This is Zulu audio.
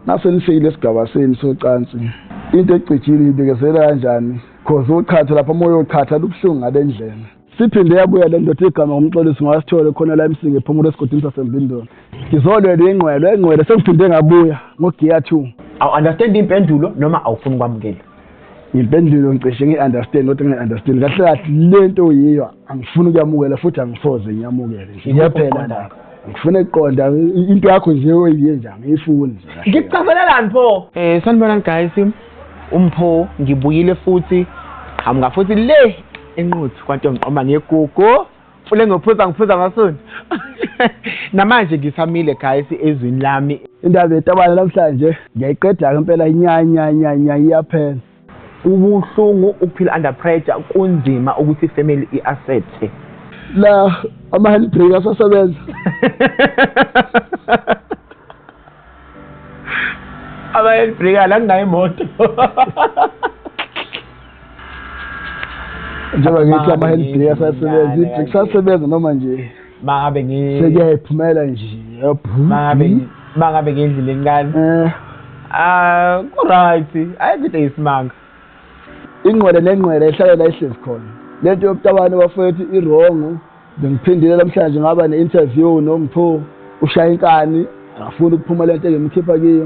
Nase nifikile esigaba senu socansi, into ecijile uyibekezela kanjani? Cause uchatha lapha uma uyochatha lubuhlungu ngale ndlela. Siphinde yabuya le ndoda igama ngumxolisi ngowasithole khona la eMsinga ephumula esigodini saseMbindolo. Ngizolwela ingqwele, engqwele sengiphinde ngabuya ngogiya 2. Awu-understand impendulo noma awufuni ukwamukela? Impendulo ngicishe ngi-understand kodwa ngi-understand kahle kahle le nto yiyo angifuni ukuyamukela futhi angisoze ngiyamukele nje. Iyaphela la. Ngifuna ukuqonda into yakho nje oyiye nje angiyifuni nje. kahle. Ngikuchazelelani pho? Sanibonani guys. Umpho ngibuyile futhi. Qhamuka futhi le eNquthu kwaNtomqoma ngegugu. Mfule ngophuza ngiphuza amasundu. Namanje ngisamile guys ezwini lami. Indaba yetabane namhlanje ngiyayiqeda-ke impela nya nya nya nya iyaphela. Kubuhlungu ukuphila under pressure, kunzima ukuthi ifamily i-accept. La ama-handbrake asasebenza. Ama-handbrake la kunayo imoto. Njengoba ngithi ama-handbrake asasebenza, i-brake sasebenza noma nje Mangabe ngi sekuyayiphumela nje. Mangabe ngendlini encane. Ah, ku-right. Ayikho into eyisimanga. Ingqwele nengqwele ihlale la ihlezi khona. Lento yobutabane bafowethu i-wrong. Bengiphindile namhlanje ngaba ne-interview noMpho ushaya inkani akafuni ukuphuma lento engimkhipha kiyo.